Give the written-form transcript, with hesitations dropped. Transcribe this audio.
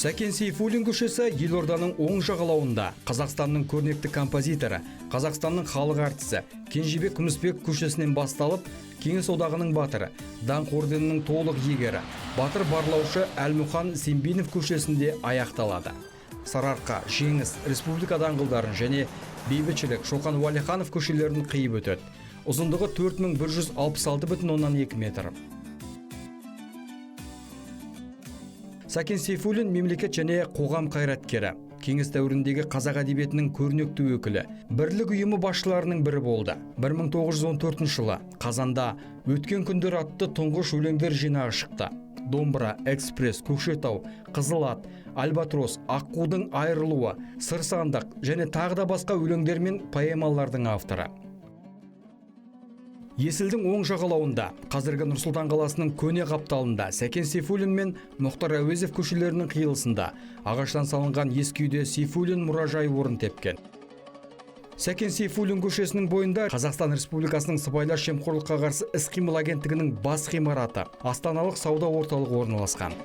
Сәкен Сейфуллин көшесі елорданың оң жағалауында Қазақстанның көрнекті композиторы, Қазақстанның халық әртісі Кенжебек Күмісбек көшесінен басталып, Кеңес Одағының батыры, Даңқ орденінің толық иегері, батыр барлаушы Әлмұхан Сембинов көшесінде аяқталады. Сарыарқа, Жеңіс, Республика даңғылдарын және Бейбітшілік, Шоқан Уәлиханов көшелерін қиып өтеді. Ұзындығы 4166,2 метр. Сәкен Сейфуллин мемлекет және қоғам қайраткері, Кеңес дәуіріндегі қазақ әдебиетінің көрнекті өкілі, Бірлік ұйымы басшыларының бірі болды. 1914 жылы қазанда «Өткен күндер» атты тұңғыш өлеңдер жинағы шықты. Домбыра, Экспресс, Көкшетау, Қызыл ат, Альбатрос, Аққудың айырылуы, Сыр сандық және тағы да басқа өлеңдер мен поэмалардың авторы. Есілдің оң жағалауында, қазіргі Нұр-Сұлтан қаласының көне қапталында, Сәкен Сейфуллин мен Мұхтар Әуезов көшелерінің қиылысында ағаштан салынған ескі үйде Сейфуллин мұражайы орын тепкен. Сәкен Сейфуллин көшесінің бойында Қазақстан Республикасының сыбайлас жемқорлыққа қарсы іс-қимыл агенттігінің бас ғимараты, Астаналық сауда орталығы орналасқан.